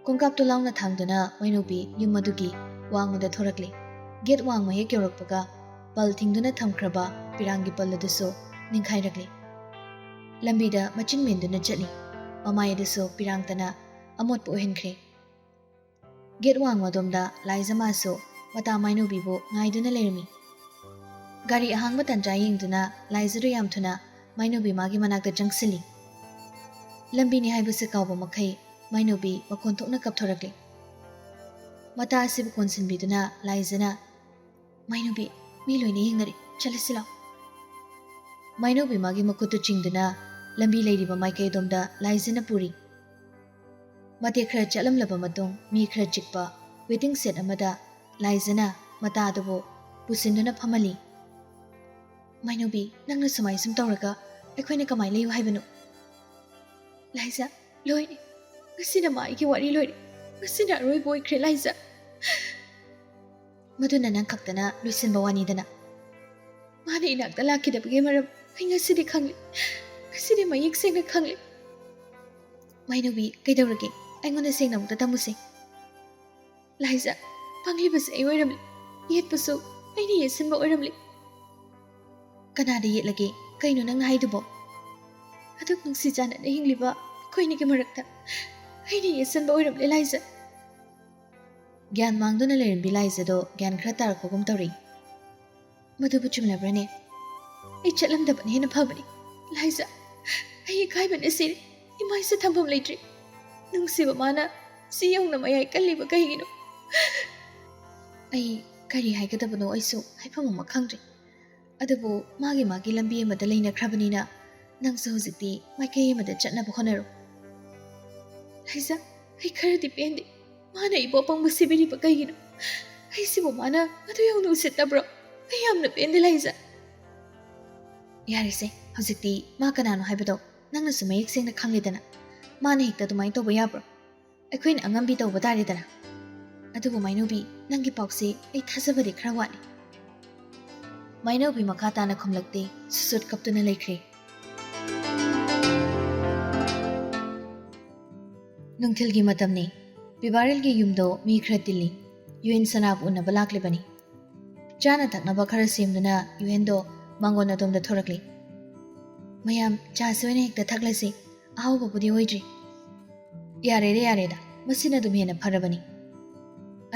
ꯈꯣꯡꯀꯥꯞꯇꯨ ꯂꯥꯎꯅ ꯊꯥꯡꯗꯨꯅ ꯃꯩꯅꯧꯕꯤ ꯌꯨꯝ ꯑꯗꯨꯒꯤ ꯋꯥꯡꯃꯗ ꯊꯣꯔꯛꯂꯦ꯫ ꯒꯦꯠ ꯋꯥꯡꯃ ꯍꯦꯛ ꯌꯧꯔꯛꯄꯒ ꯄꯜ ꯊꯤꯡꯗꯨꯅ ꯊꯝꯈ꯭ꯔꯕ ꯄꯤꯔꯥꯡꯒꯤ ꯄꯜ ꯑꯗꯨꯁꯨ ꯅꯤꯡꯈꯥꯏꯔꯛꯂꯦ꯫ ꯂꯝꯕꯤꯗ ꯃꯆꯤꯟ ꯃꯦꯟꯗꯨꯅ ꯆꯠꯂꯤ꯫ ꯃꯃꯥꯏ ꯑꯗꯨꯁꯨ ꯄꯤꯔꯥꯡꯇꯅ ꯑꯃꯣꯠꯄ ꯑꯣꯏꯍꯟꯈ꯭ꯔꯦ꯫ ꯒꯦꯠ ꯋꯥꯡꯃꯗꯣꯝꯗ ꯂꯥꯏꯖ ꯃꯥꯁꯨ ꯃꯇꯥ ꯃꯥꯏꯅꯧꯕꯤꯕꯨ ꯉꯥꯏꯗꯨꯅ ꯂꯩꯔꯝꯃꯤ꯫ ꯒꯥꯔꯤ ꯑꯍꯥꯡꯕ ꯇꯟꯖꯥ ꯌꯦꯡꯗꯨꯅ ꯂꯥꯏꯖꯗꯨ ꯌꯥꯝ ꯊꯨꯅ ꯃꯥꯏꯅꯧꯕꯤ ꯃꯥꯒꯤ ꯃꯅꯥꯛꯇ ꯆꯪꯁꯤꯜꯂꯤ꯫ ꯂꯝꯕꯤꯅꯤ ꯍꯥꯏꯕꯁꯦ ꯀꯥꯎꯕ ꯃꯈꯩ ꯃꯥꯏꯅꯧꯕꯤ ꯃꯈꯣꯟ ꯊꯣꯛꯅ ꯀꯞꯊꯣꯔꯛꯂꯤ꯫ ꯃꯇꯥ ꯑꯁꯤꯕꯨ ꯀꯣꯟꯁꯤꯟꯕꯤꯗꯨꯅ ꯂꯥꯏꯖꯅ, "ꯃꯥꯏꯅꯧꯕꯤ, ꯃꯤ ꯂꯣꯏꯅ ꯌꯦꯡꯅꯔꯦ, ꯆꯠꯂꯁꯤ ꯂꯥꯎ꯫" ꯃꯥꯏꯅꯧꯕꯤ ꯃꯥꯒꯤ ꯃꯈꯨꯠꯇꯨ ꯆꯤꯡꯗꯨꯅ ꯂꯝꯕꯤ ꯂꯩꯔꯤꯕ ꯃꯥꯏꯀꯩ ꯑꯗꯣꯝꯗ ꯂꯥꯏꯖꯅ ꯄꯨꯔꯤ꯫ ꯃꯇꯦꯛ ꯈꯔ ꯆꯠꯂꯝꯂꯕ ꯃꯇꯨꯡ ꯃꯤ ꯈꯔ ꯆꯤꯛꯄ ꯋꯦꯇꯤꯡ ꯁꯦꯠ ꯑꯃꯗ ꯂꯥꯏꯖꯅ ꯃꯇꯥ ꯑꯗꯨꯕꯨ ꯄꯨꯁꯤꯟꯗꯨꯅ ꯐꯝꯍꯜꯂꯤ꯫ "ꯃꯥꯏꯅꯧꯕꯤ, ꯅꯪꯅ ꯁꯨꯃꯥꯏ ꯁꯨꯝ ꯇꯧꯔꯒ ꯑꯩꯈꯣꯏꯅ ꯀꯃꯥꯏ ꯂꯩꯌꯨ ꯍꯥꯏꯕꯅꯣ?" ꯂꯥꯏꯖꯥ, ꯂꯣꯏꯔꯦ꯫ ꯉꯁꯤꯅ ꯃꯥ ꯑꯩꯒꯤ ꯋꯥꯔꯤ ꯂꯣꯏꯔꯦ꯫ ꯉꯁꯤꯅ ꯑꯔꯣꯏꯕ ꯑꯣꯏꯈ꯭ꯔꯦ, ꯂꯥꯏꯖꯥ꯫ ꯃꯗꯨꯅ ꯅꯪ ꯈꯛꯇꯅ ꯂꯣꯏꯁꯤꯟꯕ ꯋꯥꯅꯤꯗꯅ꯫ ꯃꯥꯅ ꯏꯅꯥꯛꯇ ꯂꯥꯛꯈꯤꯗꯕꯒꯤ ꯃꯔꯝ ꯑꯩ ꯉꯁꯤꯗꯤ ꯈꯪꯂꯦ꯫ ꯉꯁꯤꯗꯤ ꯃꯌꯦꯛ ꯁꯦꯡꯅ ꯈꯪꯂꯦ꯫ ꯃꯥꯏꯅꯨꯕꯤ, ꯀꯩꯗꯧꯔꯒꯦ? ꯑꯩꯉꯣꯟꯗ ꯁꯦꯡꯅ ꯑꯃꯨꯛꯇ ꯇꯝꯃꯨꯁꯦ꯫ ꯂꯥꯏꯖꯥ, ꯄꯪꯂꯤꯕꯁꯦ ꯑꯩ ꯑꯣꯏꯔꯝꯂꯦ꯫ ꯌꯦꯠꯄꯁꯨ ꯑꯩꯅ ꯌꯦꯠꯁꯤꯟꯕ ꯑꯣꯏꯔꯝꯂꯦ꯫ ꯀꯅꯥꯗ ꯌꯦꯠꯂꯒꯦ? ꯀꯩꯅꯣ ꯅꯪꯅ ꯍꯥꯏꯗꯨꯕꯣ? ꯑꯗꯨꯛ ꯅꯨꯡꯁꯤ ꯆꯥꯟꯅꯅ ꯍꯤꯡꯂꯤꯕ ꯑꯩꯈꯣꯏ ꯑꯅꯤꯒꯤ ꯃꯔꯛꯇ ꯑꯩꯅ ꯌꯦꯠꯁꯤꯟꯕ ꯑꯣꯏꯔꯝꯂꯦ, ꯂꯥꯏꯖꯥ꯫ ꯒ꯭ꯌꯥꯟ ꯃꯥꯡꯗꯨꯅ ꯂꯩꯔꯝꯕꯤ ꯂꯥꯏꯖꯥꯗꯣ ꯒ꯭ꯌꯥꯟ ꯈꯔ ꯇꯥꯔꯛꯄꯒꯨꯝ ꯇꯧꯔꯤ꯫ ꯃꯗꯨꯕꯨ ꯆꯨꯝꯂꯕ꯭ꯔꯅꯦ? ꯑꯩ ꯆꯠꯂꯝꯗꯕꯅ ꯍꯦꯟꯅ ꯐꯕꯅꯤ꯫ ꯂꯥꯏꯖꯥ, ꯑꯩ ꯏꯀꯥꯏꯕꯅ ꯁꯤꯔꯦ꯫ ꯏꯃꯥꯏꯁꯦ ꯊꯝꯐꯝ ꯂꯩꯇ꯭ꯔꯦ꯫ ꯅꯨꯡꯁꯤꯕ ꯃꯥꯅ ꯁꯤ ꯌꯧꯅ ꯃꯌꯥꯏ ꯀꯜꯂꯤꯕ ꯀꯩꯒꯤꯅꯣ? ꯑꯩ ꯀꯔꯤ ꯍꯥꯏꯒꯗꯕꯅꯣ ꯑꯩꯁꯨ ꯍꯥꯏꯐꯝ ꯑꯃ ꯈꯪꯗ꯭ꯔꯦ꯫ ꯑꯗꯨꯕꯨ ꯃꯥꯒꯤ ꯃꯥꯒꯤ ꯂꯝꯕꯤ ꯑꯃꯗ ꯂꯩꯅꯈ꯭ꯔꯕꯅꯤꯅ ꯅꯪꯁꯨ ꯍꯧꯖꯤꯛꯇꯤ ꯃꯥꯏꯀꯩ ꯑꯃꯗ ꯆꯠꯅꯕ ꯍꯣꯠꯅꯔꯣ꯫ ꯂꯥꯏꯖꯥ, ꯑꯩ ꯈꯔꯗꯤ ꯄꯦꯟꯗꯦ꯫ ꯃꯥꯅ ꯑꯩꯕꯨ ꯑꯄꯪꯕ ꯁꯤꯕꯤꯔꯤꯕ ꯀꯩꯒꯤꯅꯣ? ꯑꯩꯁꯤꯕꯨ ꯃꯥꯅ ꯑꯗꯨ ꯌꯧꯅ ꯎꯁꯤꯠꯇꯕ꯭ꯔꯣ? ꯑꯩ ꯌꯥꯝꯅ ꯄꯦꯟꯗꯦ, ꯂꯥꯏꯖꯥ꯫ ꯌꯥꯔꯦꯁꯦ, ꯍꯧꯖꯤꯛꯇꯤ ꯃꯥ ꯀꯅꯥꯅꯣ ꯍꯥꯏꯕꯗꯣ ꯅꯪꯅꯁꯨ ꯃꯌꯦꯛ ꯁꯦꯡꯅ ꯈꯪꯂꯦꯗꯅ꯫ ꯃꯥꯅ ꯍꯦꯛꯇ ꯑꯗꯨꯃꯥꯏꯅ ꯇꯧꯕ ꯌꯥꯕ꯭ꯔꯣ? ꯑꯩꯈꯣꯏꯅ ꯑꯉꯝꯕꯤ ꯇꯧꯕ ꯇꯥꯔꯦꯗꯅ꯫ ꯑꯗꯨꯕꯨ ꯃꯥꯏꯅꯧꯕꯤ, ꯅꯪꯒꯤ ꯄꯥꯎꯁꯦ ꯑꯩ ꯊꯥꯖꯕꯗꯤ ꯈꯔ ꯋꯥꯠꯂꯤ꯫ ꯃꯥꯏꯅꯧꯕꯤ ꯃꯈꯥ ꯇꯥꯅ ꯈꯨꯝꯂꯛꯇꯦ, ꯁꯨꯁꯨꯠ ꯀꯞꯇꯨꯅ ꯂꯩꯈ꯭ꯔꯦ꯫ ꯅꯨꯡꯊꯤꯜꯒꯤ ꯃꯇꯝꯅꯤ꯫ ꯄꯤꯕꯥꯔꯦꯜꯒꯤ ꯌꯨꯝꯗꯣ ꯃꯤ ꯈꯔ ꯇꯤꯜꯂꯤ꯫ ꯌꯨꯍꯦꯟ ꯁꯅꯥꯕꯨ ꯎꯅꯕ ꯂꯥꯛꯂꯤꯕꯅꯤ꯫ ꯆꯥꯅ ꯊꯛꯅꯕ ꯈꯔ ꯁꯦꯝꯗꯨꯅ ꯌꯨꯍꯦꯟꯗꯣ ꯃꯥꯡꯒꯣꯟ ꯑꯗꯣꯝꯗ ꯊꯣꯔꯛꯂꯤ꯫ "ꯃꯌꯥꯝ, ꯆꯥꯁꯤ ꯑꯣꯏꯅ ꯍꯦꯛꯇ ꯊꯛꯂꯁꯤ꯫ ꯑꯍꯥꯎꯕꯕꯨꯗꯤ ꯑꯣꯏꯗ꯭ꯔꯤ꯫" "ꯌꯥꯔꯦꯗ, ꯌꯥꯔꯦꯗ꯫ ꯃꯁꯤꯅ ꯑꯗꯨꯝ ꯍꯦꯟꯅ ꯐꯔꯕꯅꯤ꯫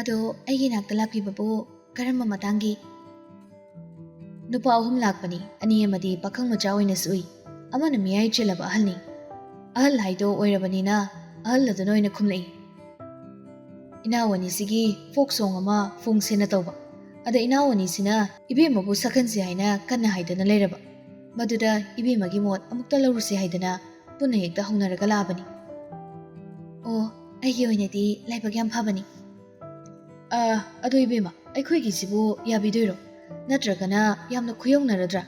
ꯑꯗꯣ ꯑꯩꯒꯤ ꯏꯅꯥꯛꯇ ꯂꯥꯛꯄꯤꯕꯕꯨ ꯀꯔꯝꯕ ꯃꯇꯥꯡꯒꯤ?" ꯅꯨꯄꯥ ꯑꯍꯨꯝ ꯂꯥꯛꯄꯅꯤ꯫ ꯑꯅꯤ ꯑꯃꯗꯤ ꯄꯥꯈꯪ ꯃꯆꯥ ꯑꯣꯏꯅꯁꯨ ꯎꯏ꯫ ꯑꯃꯅ ꯃꯤꯌꯥꯏ ꯆꯜꯂꯕ ꯑꯍꯜꯅꯤ꯫ ꯑꯍꯜ ꯍꯥꯏꯗꯣ ꯑꯣꯏꯔꯕꯅꯤꯅ ꯑꯍꯜ ꯑꯗꯨꯅ ꯑꯣꯏꯅ ꯈꯨꯝꯂꯛꯏ꯫ "ꯏꯅꯥꯎ ꯑꯅꯤꯁꯤꯒꯤ ꯐꯣꯛ ꯁꯣꯡ ꯑꯃ ꯐꯣꯡꯁꯦꯅ ꯇꯧꯕ꯫ ꯑꯗ ꯏꯅꯥꯎ ꯑꯅꯤꯁꯤꯅ ꯏꯕꯦꯝꯃꯕꯨ ꯁꯛꯍꯟꯁꯤ ꯍꯥꯏꯅ ꯀꯟꯅ ꯍꯥꯏꯗꯅ ꯂꯩꯔꯕ꯫ ꯃꯗꯨꯗ ꯏꯕꯦꯝꯃꯒꯤ ꯃꯣꯠ ꯑꯃꯨꯛꯇ ꯂꯧꯔꯨꯁꯤ ꯍꯥꯏꯗꯅ ꯄꯨꯟꯅ ꯍꯦꯛꯇ ꯍꯧꯅꯔꯒ ꯂꯥꯛꯑꯕꯅꯤ꯫" "ꯑꯣ, ꯑꯩꯒꯤ ꯑꯣꯏꯅꯗꯤ ꯂꯥꯏꯕꯛ ꯌꯥꯝ ꯐꯕꯅꯤ꯫" "ꯑ, ꯑꯗꯣ ꯏꯕꯦꯝꯃ, ꯑꯩꯈꯣꯏꯒꯤꯁꯤꯕꯨ ꯌꯥꯕꯤꯗꯣꯏꯔꯣ? ꯅꯠꯇ꯭ꯔꯒꯅ ꯌꯥꯝꯅ ꯈꯨꯌꯧꯅꯔꯗ꯭ꯔꯥ?"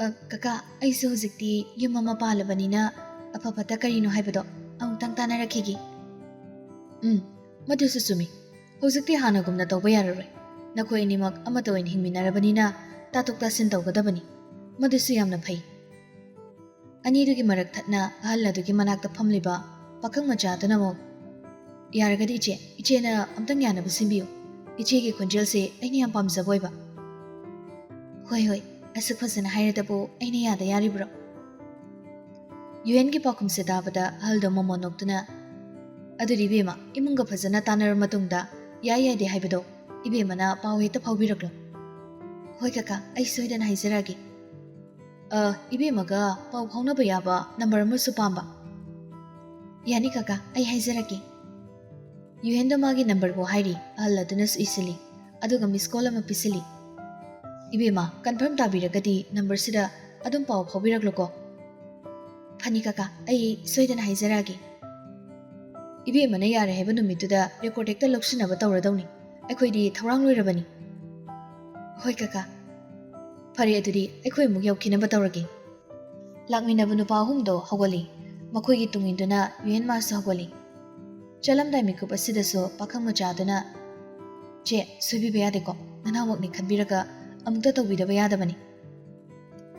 "ꯑ, ꯀꯀꯥ, ꯑꯩꯁꯨ ꯍꯧꯖꯤꯛꯇꯤ ꯌꯨꯝ ꯑꯃ ꯄꯥꯜꯂꯕꯅꯤꯅ ꯑꯐ ꯐꯠꯇ ꯀꯔꯤꯅꯣ ꯍꯥꯏꯕꯗꯣ ꯑꯃꯨꯛꯇꯪ ꯇꯥꯟꯅꯔꯛꯈꯤꯒꯦ꯫ ꯎꯝ, ꯃꯗꯨꯁꯨ ꯆꯨꯝꯃꯤ꯫ ꯍꯧꯖꯤꯛꯇꯤ ꯍꯥꯟꯅꯒꯨꯝꯅ ꯇꯧꯕ ꯌꯥꯔꯔꯣꯏ꯫ ꯅꯈꯣꯏ ꯑꯅꯤꯃꯛ ꯑꯃꯠꯇ ꯑꯣꯏꯅ ꯍꯤꯡꯃꯤꯟꯅꯔꯕꯅꯤꯅ ꯇꯥꯊꯣꯛ ꯇꯥꯁꯤꯟ ꯇꯧꯒꯗꯕꯅꯤ꯫ ꯃꯗꯨꯁꯨ ꯌꯥꯝꯅ ꯐꯩ꯫ ꯑꯅꯤꯗꯨꯒꯤ ꯃꯔꯛ ꯊꯠꯅ ꯑꯍꯜ ꯑꯗꯨꯒꯤ ꯃꯅꯥꯛꯇ ꯐꯝꯂꯤꯕ ꯄꯥꯈꯪ ꯃꯆꯥ ꯑꯗꯨꯅ ꯑꯃꯨꯛ, "ꯌꯥꯔꯒꯗꯤ ꯏꯆꯦ, ꯏꯆꯦꯅ ꯑꯝꯇꯪ ꯌꯥꯅꯕ ꯁꯤꯟꯕꯤꯌꯨ꯫ ꯏꯆꯦꯒꯤ ꯈꯣꯟꯖꯦꯜꯁꯦ ꯑꯩꯅ ꯌꯥꯝ ꯄꯥꯝꯖꯕ ꯑꯣꯏꯕ꯫" "ꯍꯣꯏ, ꯍꯣꯏ, ꯑꯁꯨꯛ ꯐꯖꯅ ꯍꯥꯏꯔꯗꯕꯨ ꯑꯩꯅ ꯌꯥꯗ ꯌꯥꯔꯤꯕ꯭ꯔꯣ?" ꯌꯨꯍꯦꯟꯒꯤ ꯄꯥꯎꯈꯨꯝꯁꯦ ꯇꯥꯕꯗ ꯑꯍꯜꯗꯣ ꯃꯃꯣꯟ ꯅꯣꯛꯇꯨꯅ, "ꯑꯗꯨꯗꯤ ꯏꯕꯦꯝꯃ, ꯏꯃꯨꯡꯒ ꯐꯖꯅ ꯇꯥꯟꯅꯔꯕ ꯃꯇꯨꯡꯗ ꯌꯥꯏ ꯌꯥꯗꯦ ꯍꯥꯏꯕꯗꯣ ꯏꯕꯦꯝꯃꯅ ꯄꯥꯎ ꯍꯦꯛꯇ ꯐꯥꯎꯕꯤꯔꯛꯂꯣ꯫" "ꯍꯣꯏ ꯀꯀꯥ, ꯑꯩ ꯁꯣꯏꯗꯅ ꯍꯥꯏꯖꯔꯛꯑꯒꯦ꯫ ꯑ, ꯏꯕꯦꯝꯃꯒ ꯄꯥꯎ ꯐꯥꯎꯅꯕ ꯌꯥꯕ ꯅꯝꯕꯔ ꯑꯃꯁꯨ ꯄꯥꯝꯕ꯫" "ꯌꯥꯅꯤ ꯀꯀꯥ, ꯑꯩ ꯍꯥꯏꯖꯔꯛꯀꯦ꯫" ꯌꯨꯍꯦꯟꯗ ꯃꯥꯒꯤ ꯅꯝꯕꯔꯕꯨ ꯍꯥꯏꯔꯤ, ꯑꯍꯜ ꯑꯗꯨꯅꯁꯨ ꯏꯁꯤꯜꯂꯤ, ꯑꯗꯨꯒ ꯃꯤꯁ ꯀꯣꯜ ꯑꯃ ꯄꯤꯁꯤꯜꯂꯤ꯫ "ꯏꯕꯦꯝꯃ, ꯀꯟꯐꯥꯔꯝ ꯇꯥꯕꯤꯔꯒꯗꯤ ꯅꯝꯕꯔꯁꯤꯗ ꯑꯗꯨꯝ ꯄꯥꯎ ꯐꯥꯎꯕꯤꯔꯛꯂꯣꯀꯣ꯫" "ꯐꯅꯤ ꯀꯀꯥ, ꯑꯩ ꯁꯣꯏꯗꯅ ꯍꯥꯏꯖꯔꯛꯑꯒꯦ꯫" "ꯏꯕꯦꯝꯃꯅ ꯌꯥꯔꯦ ꯍꯥꯏꯕ ꯅꯨꯃꯤꯠꯇꯨꯗ ꯔꯦꯀꯣꯔꯗ ꯍꯦꯛꯇ ꯂꯧꯁꯤꯟꯅꯕ ꯇꯧꯔꯗꯧꯅꯤ꯫ ꯑꯩꯈꯣꯏꯗꯤ ꯊꯧꯔꯥꯡ ꯂꯣꯏꯔꯕꯅꯤ꯫" "ꯍꯣꯏ ꯀꯀꯥ꯫" "ꯐꯔꯦ, ꯑꯗꯨꯗꯤ ꯑꯩꯈꯣꯏ ꯑꯃꯨꯛ ꯌꯧꯈꯤꯅꯕ ꯇꯧꯔꯒꯦ꯫" ꯂꯥꯛꯃꯤꯟꯅꯕ ꯅꯨꯄꯥ ꯑꯍꯨꯝꯗꯣ ꯍꯧꯒꯠꯂꯤ꯫ ꯃꯈꯣꯏꯒꯤ ꯇꯨꯡ ꯏꯟꯗꯨꯅ ꯌꯨꯍꯦꯟ ꯃꯥꯁꯨ ꯍꯧꯒꯠꯂꯤ꯫ ꯆꯠꯂꯝꯗꯥꯏ ꯃꯤꯀꯨꯞ ꯑꯁꯤꯗꯁꯨ ꯄꯥꯈꯪ ꯃꯆꯥ ꯑꯗꯨꯅ, "ꯆꯦ, ꯁꯣꯏꯕꯤꯕ ꯌꯥꯗꯦꯀꯣ꯫ ꯅꯅꯥꯎꯃꯛꯅꯤ ꯈꯟꯕꯤꯔꯒ ꯑꯃꯨꯛꯇ ꯇꯧꯕꯤꯗꯕ ꯌꯥꯗꯕꯅꯤ꯫"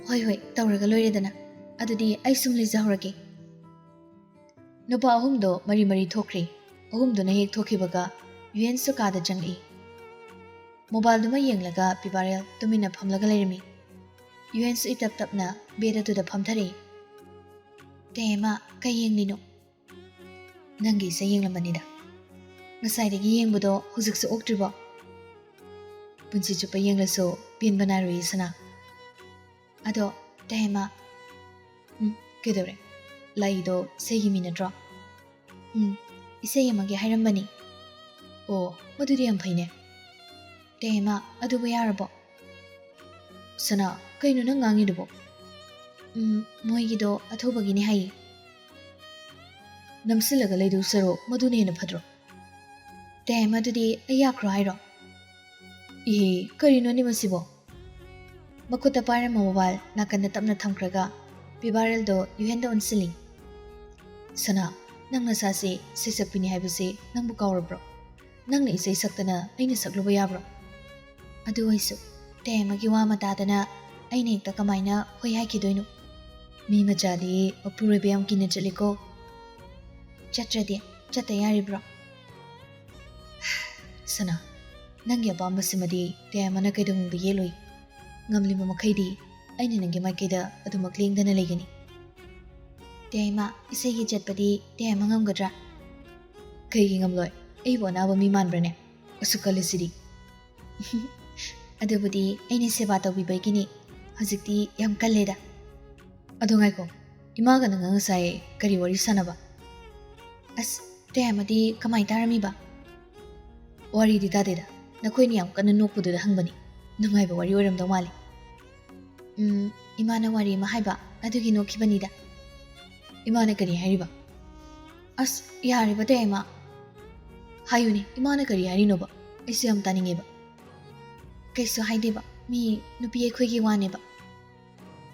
"ꯍꯣꯏ, ꯍꯣꯏ, ꯇꯧꯔꯒ ꯂꯣꯏꯔꯦꯗꯅ꯫ ꯑꯗꯨꯗꯤ ꯑꯩ ꯁꯨꯝ ꯂꯩꯖꯍꯧꯔꯒꯦ꯫" ꯅꯨꯄꯥ ꯑꯍꯨꯝꯗꯣ ꯃꯔꯤ ꯃꯔꯤ ꯊꯣꯛꯈ꯭ꯔꯦ꯫ ꯑꯍꯨꯝꯗꯨꯅ ꯍꯦꯛ ꯊꯣꯛꯈꯤꯕꯒ ꯌꯨꯍꯦꯟꯁꯨ ꯀꯥꯗ ꯆꯪꯂꯛꯏ꯫ ꯃꯣꯕꯥꯏꯜꯗꯨꯃ ꯌꯦꯡꯂꯒ ꯄꯤꯕꯥꯔꯦꯜ ꯇꯨꯃꯤꯟꯅ ꯐꯝꯂꯒ ꯂꯩꯔꯝꯃꯤ꯫ ꯌꯨꯍꯦꯟꯁꯨ ꯏꯇꯞ ꯇꯞꯅ ꯕꯦꯗ ꯑꯗꯨꯗ ꯐꯝꯊꯔꯛꯏ꯫ "ꯇꯦꯃ, ꯀꯩ ꯌꯦꯡꯂꯤꯅꯣ?" "ꯅꯪꯒꯤ ꯏꯁꯩ ꯌꯦꯡꯂꯝꯕꯅꯤꯗ꯫ ꯉꯁꯥꯏꯗꯒꯤ ꯌꯦꯡꯕꯗꯣ ꯍꯧꯖꯤꯛꯁꯨ ꯑꯣꯛꯇ꯭ꯔꯤꯕꯣ?" "ꯄꯨꯟꯁꯤ ꯆꯨꯞꯄ ꯌꯦꯡꯂꯁꯨ ꯄꯦꯟꯕ ꯅꯥꯏꯔꯣꯏꯌꯦ ꯁꯅꯥ꯫ ꯑꯗꯣ, ꯇꯦꯃ꯫" "ꯎꯝ, ꯀꯩꯗꯧꯔꯦ? ꯂꯥꯛꯏꯗꯣ ꯏꯁꯩꯒꯤ ꯃꯤ ꯅꯠꯇ꯭ꯔꯣ?" "ꯎꯝ, ꯏꯁꯩ ꯑꯃꯒꯤ ꯍꯥꯏꯔꯝꯕꯅꯤ꯫" "ꯑꯣ, ꯃꯗꯨꯗꯤ ꯌꯥꯝ ꯐꯩꯅꯦ꯫" "ꯇꯦꯃ, ꯑꯗꯨꯕꯨ ꯌꯥꯔꯕꯣ?" "ꯁꯅꯥ, ꯀꯩꯅꯣ ꯅꯪ ꯉꯥꯡꯉꯤꯗꯨꯕꯣ?" "ꯎꯝ, ꯃꯣꯏꯒꯤꯗꯣ ꯑꯊꯨꯕꯒꯤꯅꯦ ꯍꯥꯏꯌꯦ꯫" "ꯅꯝꯁꯤꯜꯂꯒ ꯂꯩꯗꯧ ꯁꯔꯨꯛ ꯃꯗꯨꯅ ꯍꯦꯟꯅ ꯐꯠꯇ꯭ꯔꯣ?" "ꯇꯦꯃ, ꯑꯗꯨꯗꯤ ꯑꯩ ꯌꯥꯈ꯭ꯔꯣ ꯍꯥꯏꯔꯣ?" "ꯏꯍꯦ, ꯀꯔꯤꯅꯣꯅꯦ ꯃꯁꯤꯕꯣ?" ꯃꯈꯨꯠꯇ ꯄꯥꯏꯔꯝꯕ ꯃꯣꯕꯥꯏꯜ ꯅꯥꯀꯟꯗ ꯇꯞꯅ ꯊꯝꯈ꯭ꯔꯒ ꯄꯤꯕꯥꯔꯦꯜꯗꯣ ꯌꯨꯍꯦꯟꯗ ꯑꯣꯟꯁꯤꯜꯂꯤ꯫ ꯁꯅꯥ, ꯅꯪ ꯅꯁꯥꯁꯦ ꯁꯩꯁꯛꯄꯤꯅꯤ ꯍꯥꯏꯕꯁꯦ ꯅꯪꯕꯨ ꯀꯥꯎꯔꯕ꯭ꯔꯣ? ꯅꯪꯅ ꯏꯁꯩ ꯁꯛꯇꯅ ꯑꯩꯅ ꯁꯛꯂꯨꯕ ꯌꯥꯕ꯭ꯔꯣ? ꯑꯗꯨ ꯑꯣꯏꯁꯨ ꯇꯌꯥꯏꯃꯒꯤ ꯋꯥ ꯑꯃ ꯇꯥꯗꯅ ꯑꯩꯅ ꯍꯦꯛꯇ ꯀꯃꯥꯏꯅ ꯍꯣꯏ ꯍꯥꯏꯈꯤꯗꯣꯏꯅꯣ? ꯃꯤ ꯃꯆꯥꯗꯤ ꯃꯄꯨꯔꯣꯏꯕ ꯌꯥꯝ ꯀꯤꯅ ꯆꯠꯂꯤꯀꯣ꯫ ꯆꯠꯇ꯭ꯔꯗꯤ ꯆꯠꯇ ꯌꯥꯔꯤꯕ꯭ꯔꯣ? ꯁꯅꯥ, ꯅꯪꯒꯤ ꯑꯄꯥꯝꯕꯁꯤꯃꯗꯤ ꯇꯌꯥꯏꯃꯅ ꯀꯩꯗꯧꯅꯨꯡꯗ ꯌꯦꯠꯂꯣꯏ꯫ ꯉꯝꯂꯤꯕ ꯃꯈꯩꯗꯤ ꯑꯩꯅ ꯅꯪꯒꯤ ꯃꯥꯏꯀꯩꯗ ꯑꯗꯨꯃꯛ ꯂꯦꯡꯗꯅ ꯂꯩꯒꯅꯤ꯫ ꯇꯌꯥꯏꯃ, ꯏꯁꯩꯒꯤ ꯆꯠꯄꯗꯤ ꯇꯌꯥꯏꯃ ꯉꯝꯒꯗ꯭ꯔꯥ? ꯀꯩꯒꯤ ꯉꯝꯂꯣꯏ? ꯑꯩꯕꯨ ꯑꯅꯥꯕ ꯃꯤ ꯃꯥꯟꯕ꯭ꯔꯅꯦ? ꯑꯁꯨꯛ ꯀꯜꯂꯤꯁꯤꯗꯤ꯫ ꯑꯗꯨꯕꯨꯗꯤ ꯑꯩꯅ ꯁꯦꯕꯥ ꯇꯧꯕꯤꯕꯒꯤꯅꯤ꯫ ꯍꯧꯖꯤꯛꯇꯤ ꯌꯥꯝ ꯀꯜꯂꯦꯗ꯫ ꯑꯗꯣ ꯉꯥꯏꯈꯣ, ꯏꯃꯥꯒ ꯅꯪꯒ ꯉꯁꯥꯏ ꯀꯔꯤ ꯋꯥꯔꯤ ꯁꯥꯟꯅꯕ? ꯑꯁ, ꯇꯌꯥꯏꯃꯗꯤ ꯀꯃꯥꯏ ꯇꯥꯔꯝꯃꯤꯕ? ꯋꯥꯔꯤꯗꯤ ꯇꯥꯗꯦꯗ, ꯅꯈꯣꯏꯅ ꯌꯥꯝ ꯀꯟꯅ ꯅꯣꯛꯄꯗꯨꯗ ꯍꯪꯕꯅꯤ꯫ ꯅꯨꯡꯉꯥꯏꯕ ꯋꯥꯔꯤ ꯑꯣꯏꯔꯝꯗꯧ ꯃꯥꯜꯂꯤ꯫ ꯎꯝ, ꯏꯃꯥꯅ ꯋꯥꯔꯤ ꯑꯃ ꯍꯥꯏꯕ, ꯑꯗꯨꯒꯤ ꯅꯣꯛꯈꯤꯕꯅꯤꯗ꯫ ꯏꯃꯥꯅ ꯀꯔꯤ ꯍꯥꯏꯔꯤꯕ? ꯑꯁ, ꯌꯥꯔꯦꯕ ꯇꯌꯥꯏꯃ꯫ ꯍꯥꯏꯌꯨꯅꯦ, ꯏꯃꯥꯅ ꯀꯔꯤ ꯍꯥꯏꯔꯤꯅꯣꯕ? ꯑꯩꯁꯨ ꯌꯥꯝ ꯇꯥꯅꯤꯡꯉꯦꯕ꯫ ꯀꯩꯁꯨ ꯍꯥꯏꯗꯦꯕ, ꯃꯤ ꯅꯨꯄꯤ ꯑꯩꯈꯣꯏꯒꯤ ꯋꯥꯅꯦꯕ꯫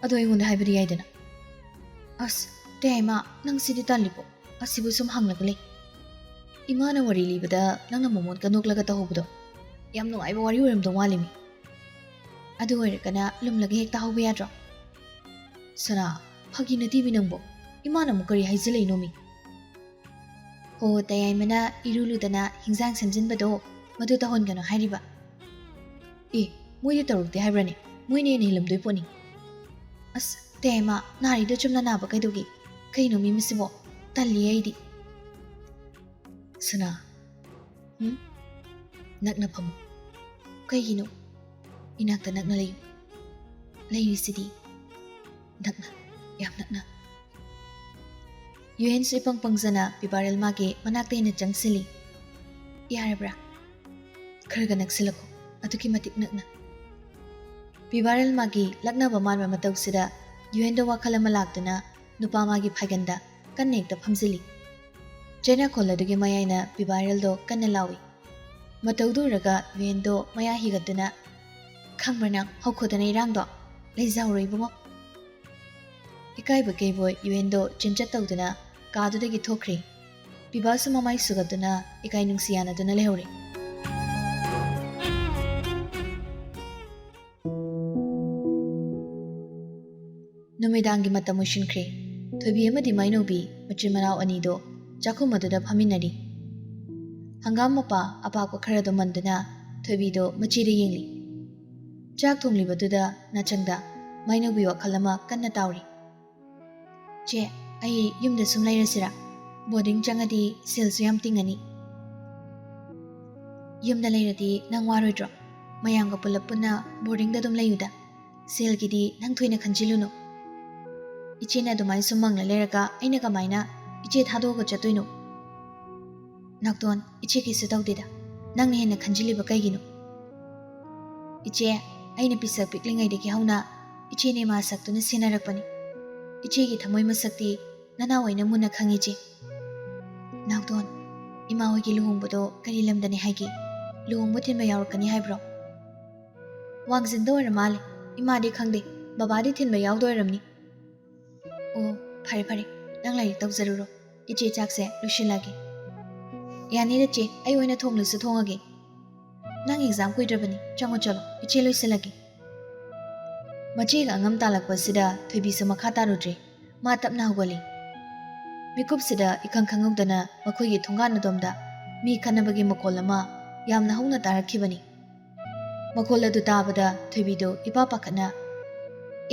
ꯑꯗꯣ ꯑꯩꯉꯣꯟꯗ ꯍꯥꯏꯕꯗꯤ ꯌꯥꯏꯗꯅ꯫ ꯑꯁ, ꯇꯌꯥꯏꯃ, ꯅꯪ ꯁꯤꯗꯤ ꯇꯜꯂꯤꯕꯣ? ꯑꯁꯤꯕꯨ ꯁꯨꯝ ꯍꯪꯂꯒ ꯂꯩ꯫ ꯏꯃꯥꯅ ꯋꯥꯔꯤ ꯂꯤꯕꯗ ꯅꯪꯅ ꯃꯃꯣꯠꯀ ꯅꯣꯛꯂꯒ ꯇꯧꯍꯧꯕꯗꯣ ꯌꯥꯝ ꯅꯨꯡꯉꯥꯏꯕ ꯋꯥꯔꯤ ꯑꯣꯏꯔꯝꯗꯧ ꯃꯥꯜꯂꯤꯃꯤ꯫ ꯑꯗꯨ ꯑꯣꯏꯔꯒꯅ ꯂꯨꯝꯂꯒ ꯍꯦꯛ ꯇꯥꯍꯧꯕ ꯌꯥꯗ꯭ꯔꯣ? ꯁꯅꯥ, ꯐꯥꯒꯤ ꯅꯠꯇꯦꯃꯤ ꯅꯪꯕꯣ꯫ ꯏꯃꯥꯅ ꯑꯃꯨꯛ ꯀꯔꯤ ꯍꯥꯏꯖꯤꯜꯂꯛꯏꯅꯣꯃꯤ? ꯍꯣ, ꯇꯌꯥꯏꯃꯅ ꯏꯔꯨ ꯂꯨꯗꯅ ꯍꯤꯟꯖꯥꯡ ꯁꯦꯝꯖꯤꯟꯕꯗꯣ ꯃꯗꯨ ꯇꯧꯍꯟꯒꯅꯨ ꯍꯥꯏꯔꯤꯕ꯫ ꯑꯦ, ꯃꯣꯏꯗꯤ ꯇꯧꯔꯛꯇꯦ ꯍꯥꯏꯕ꯭ꯔꯅꯦ? ꯃꯣꯏꯅ ꯍꯦꯟꯅ ꯍꯦꯜꯂꯝꯗꯣꯏ ꯄꯣꯠꯅꯤ꯫ ꯑꯁ, ꯇꯌꯥꯏꯃ, ꯅꯥꯔꯤꯗꯣ ꯆꯨꯝꯅ ꯅꯥꯕ ꯀꯩꯗꯧꯒꯦ? ꯀꯩꯅꯣ ꯃꯤ ꯃꯁꯤꯕꯣ? ꯇꯜꯂꯤ ꯑꯩꯗꯤ꯫ ꯁꯅꯥ, ꯍꯨꯝ? ꯅꯛꯅ ꯐꯝꯃꯨ꯫ ꯀꯩꯒꯤꯅꯣ? ꯏꯅꯥꯛꯇ ꯅꯛꯅ ꯂꯩꯌꯨ꯫ ꯂꯩꯔꯤꯁꯤꯗꯤ ꯅꯛꯅ, ꯌꯥꯝ ꯅꯛꯅ꯫ ꯌꯨꯍꯦꯟꯁꯨ ꯏꯄꯪ ꯄꯪꯖꯅ ꯄꯤꯕꯥꯔꯦꯜꯃꯥꯒꯤ ꯃꯅꯥꯛꯇ ꯍꯦꯟꯅ ꯆꯪꯁꯤꯜꯂꯤ꯫ ꯌꯥꯔꯕ꯭ꯔꯥ? ꯈꯔꯒ ꯅꯛꯁꯤꯜꯂꯛꯈꯣ, ꯑꯗꯨꯛꯀꯤ ꯃꯇꯤꯛ ꯅꯛꯅ꯫ ꯄꯤꯕꯥꯔꯦꯜꯃꯥꯒꯤ ꯂꯛꯅꯕ ꯃꯥꯟꯕ ꯃꯇꯧꯁꯤꯗ ꯌꯨꯍꯦꯟꯗꯣ ꯋꯥꯈꯜ ꯑꯃ ꯂꯥꯛꯇꯨꯅ ꯅꯨꯄꯥ ꯃꯥꯒꯤ ꯐꯥꯏꯒꯟꯗ ꯀꯟꯅ ꯍꯦꯛꯇ ꯐꯝꯖꯤꯜꯂꯤ꯫ ꯆꯩꯅꯥꯈꯣꯜ ꯑꯗꯨꯒꯤ ꯃꯌꯥꯏꯅ ꯄꯤꯕꯥꯔꯦꯜꯗꯣ ꯀꯟꯅ ꯂꯥꯎꯏ꯫ ꯃꯇꯧꯗꯨ ꯎꯔꯒ ꯌꯨꯍꯦꯟꯗꯣ ꯃꯌꯥ ꯍꯤꯒꯠꯇꯨꯅ, "ꯈꯪꯕ꯭ꯔꯥ ꯅꯪ, ꯍꯧꯈꯣꯗꯅ ꯏꯔꯥꯡꯗꯣ? ꯂꯩꯖꯍꯧꯔꯣ ꯏꯕꯨꯡꯉꯣ꯫" ꯏꯀꯥꯏꯕ ꯀꯩꯕꯣꯏ ꯌꯨꯍꯦꯟꯗꯣ ꯆꯤꯟꯆꯠ ꯇꯧꯗꯨꯅ ꯀꯥꯗꯨꯗꯒꯤ ꯊꯣꯛꯈ꯭ꯔꯦ꯫ ꯄꯤꯕꯥꯁꯨ ꯃꯃꯥꯏ ꯁꯨꯒꯠꯇꯨꯅ ꯏꯀꯥꯏ ꯅꯨꯡꯁꯤ ꯌꯥꯅꯗꯨꯅ ꯂꯩꯍꯧꯔꯦ꯫ ꯅꯨꯃꯤꯗꯥꯡꯒꯤ ꯃꯇꯝ ꯑꯣꯏꯁꯤꯟꯈ꯭ꯔꯦ꯫ ꯊꯣꯏꯕꯤ ꯑꯃꯗꯤ ꯃꯥꯏꯅꯧꯕꯤ ꯃꯆꯤꯟ ꯃꯅꯥꯎ ꯑꯅꯤꯗꯣ ꯆꯥꯛꯈꯨꯝ ꯑꯗꯨꯗ ꯐꯝꯃꯤꯟꯅꯔꯤ꯫ ꯍꯪꯒꯥꯝ ꯃꯄꯥ ꯑꯄꯥꯛꯄ ꯈꯔꯗꯣ ꯃꯟꯗꯨꯅ ꯊꯣꯏꯕꯤꯗꯣ ꯃꯆꯦꯗ ꯌꯦꯡꯂꯤ꯫ ꯆꯥꯛ ꯊꯣꯡꯂꯤꯕꯗꯨꯗ ꯅꯥꯆꯪꯗ ꯃꯥꯏꯅꯧꯕꯤ ꯋꯥꯈꯜ ꯑꯃ ꯀꯟꯅ ꯇꯥꯎꯔꯤ꯫ "ꯆꯦ, ꯑꯩ ꯌꯨꯝꯗ ꯁꯨꯝ ꯂꯩꯔꯁꯤꯔꯥ? ꯕꯣꯔꯗꯤꯡ ꯆꯪꯉꯗꯤ ꯁꯦꯜꯁꯨ ꯌꯥꯝ ꯇꯤꯡꯉꯅꯤ꯫" "ꯌꯨꯝꯗ ꯂꯩꯔꯗꯤ ꯅꯪ ꯋꯥꯔꯣꯏꯗ꯭ꯔꯣ? ꯃꯌꯥꯝꯒ ꯄꯨꯂꯞ ꯄꯨꯟꯅ ꯕꯣꯔꯗꯤꯡꯗ ꯑꯗꯨꯝ ꯂꯩꯌꯨꯗ꯫ ꯁꯦꯜꯒꯤꯗꯤ ꯅꯪ ꯊꯣꯏꯅ ꯈꯟꯖꯤꯜꯂꯨꯅꯨ꯫ ꯏꯆꯦꯅ ꯑꯗꯨꯃꯥꯏꯅ ꯁꯨꯝ ꯃꯪꯂ ꯂꯩꯔꯒ ꯑꯩꯅ ꯀꯃꯥꯏꯅ ꯏꯆꯦ ꯊꯥꯗꯣꯛꯑꯒ ꯆꯠꯇꯣꯏꯅꯣ?" "ꯅꯥꯎꯇꯣꯟ, ꯏꯆꯦ ꯀꯩꯁꯨ ꯇꯧꯗꯦꯗ꯫ ꯅꯪꯅ ꯍꯦꯟꯅ ꯈꯟꯖꯤꯜꯂꯤꯕ ꯀꯩꯒꯤꯅꯣ?" "ꯏꯆꯦ, ꯑꯩꯅ ꯄꯤꯁꯛ ꯄꯤꯛꯂꯤꯉꯩꯗꯒꯤ ꯍꯧꯅ ꯏꯆꯦꯅ ꯏꯃꯥ ꯁꯛꯇꯨꯅ ꯁꯦꯟꯅꯔꯛꯄꯅꯤ꯫ ꯏꯆꯦꯒꯤ ꯊꯃꯣꯏ ꯃꯁꯛꯇꯤ ꯅꯅꯥꯎ ꯑꯩꯅ ꯃꯨꯟꯅ ꯈꯪꯉꯤ, ꯏꯆꯦ꯫" "ꯅꯥꯎꯇꯣꯟ, ꯏꯃꯥ ꯍꯣꯏꯒꯤ ꯂꯨꯍꯣꯡꯕꯗꯣ ꯀꯔꯤ ꯂꯝꯗꯅꯤ ꯍꯥꯏꯒꯦ? ꯂꯨꯍꯣꯡꯕ ꯊꯤꯟꯕ ꯌꯥꯎꯔꯛꯀꯅꯤ ꯍꯥꯏꯕ꯭ꯔꯣ?" "ꯋꯥꯡꯖꯤꯡꯗ ꯑꯣꯏꯔ ꯃꯥꯜꯂꯦ꯫ ꯏꯃꯥꯗꯤ ꯈꯪꯗꯦ, ꯕꯕꯥꯗꯤ ꯊꯤꯟꯕ ꯌꯥꯎꯗꯣꯏ ꯑꯣꯏꯔꯝꯅꯤ꯫" "ꯑꯣ, ꯐꯔꯦ ꯐꯔꯦ, ꯅꯪ ꯂꯥꯏꯔꯤꯛ ꯇꯧꯖꯔꯨꯔꯣ꯫ ꯏꯆꯦ ꯆꯥꯛꯁꯦ ꯂꯣꯏꯁꯤꯜꯂꯒꯦ꯫" "ꯌꯥꯅꯤꯗ ꯆꯦ, ꯑꯩ ꯑꯣꯏꯅ ꯊꯣꯡꯂꯁꯨ ꯊꯣꯡꯉꯒꯦ꯫" "ꯅꯪ ꯑꯦꯛꯖꯥꯝ ꯀꯨꯏꯗ꯭ꯔꯕꯅꯤ, ꯆꯪꯉꯣ ꯆꯠꯂꯣ, ꯏꯆꯦ ꯂꯣꯏꯁꯤꯜꯂꯒꯦ꯫" ꯃꯆꯦꯒ ꯑꯉꯝ ꯇꯥꯜꯂꯛꯄꯁꯤꯗ ꯊꯣꯏꯕꯤꯁꯨ ꯃꯈꯥ ꯇꯥꯔꯨꯗ꯭ꯔꯦ꯫ ꯃꯥ ꯇꯞꯅ ꯍꯧꯒꯠꯂꯤ꯫ ꯃꯤꯀꯨꯞꯁꯤꯗ ꯏꯈꯪ ꯈꯪꯍꯧꯗꯅ ꯃꯈꯣꯏꯒꯤ ꯊꯣꯡꯒꯥꯟ ꯑꯗꯣꯝꯗ ꯃꯤ ꯈꯠꯅꯕꯒꯤ ꯃꯈꯣꯜ ꯑꯃ ꯌꯥꯝꯅ ꯍꯧꯅ ꯇꯥꯔꯛꯈꯤꯕꯅꯤ꯫ ꯃꯈꯣꯜ ꯑꯗꯨ ꯇꯥꯕꯗ ꯊꯣꯏꯕꯤꯗꯨ ꯏꯄꯥ ꯄꯥꯈꯠꯅ,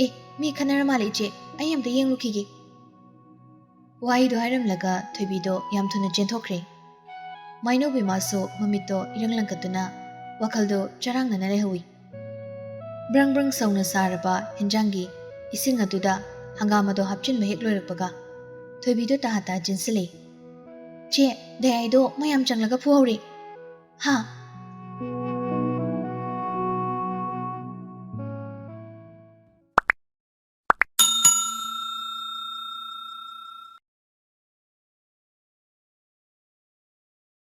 "ꯑꯦ, ꯃꯤ ꯈꯠꯅꯔ ꯃꯥꯜꯂꯦ ꯏꯆꯦ, ꯑꯩ ꯑꯝꯇ ꯌꯦꯡꯂꯨꯈꯤꯒꯦ꯫" ꯋꯥꯍꯩꯗꯨ ꯍꯥꯏꯔꯝꯂꯒ ꯊꯣꯏꯕꯤꯗꯣ ꯌꯥꯝ ꯊꯨꯅ ꯆꯦꯟꯊꯣꯛꯈ꯭ꯔꯦ꯫ ꯃꯥꯏꯅꯧꯕꯤ ꯃꯥꯁꯨ ꯃꯃꯤꯠꯇꯣ ꯏꯔꯪ ꯂꯪꯈꯠꯇꯨꯅ ꯋꯥꯈꯜꯗꯣ ꯆꯔꯥꯡꯅꯅ ꯂꯩꯍꯧꯏ꯫ ꯕ꯭ꯔꯪ ꯕ꯭ꯔꯪ ꯁꯧꯅ ꯁꯥꯔꯕ ꯍꯦꯟꯖꯥꯡꯒꯤ ꯏꯁꯤꯡ ꯑꯗꯨꯗ ꯍꯪꯒꯥꯝ ꯑꯗꯣ ꯍꯥꯞꯆꯤꯟꯕ ꯍꯦꯛ ꯂꯣꯏꯔꯛꯄꯒ ꯊꯣꯏꯕꯤꯗꯣ ꯇꯍꯥ ꯇꯍꯥ ꯆꯦꯟꯁꯤꯜꯂꯛꯏ꯫ "ꯆꯦ, ꯗꯌꯥꯏꯗꯣ ꯃꯌꯥꯝ ꯆꯪꯂꯒ ꯐꯨꯍꯧꯔꯦ꯫" "ꯍꯥ?"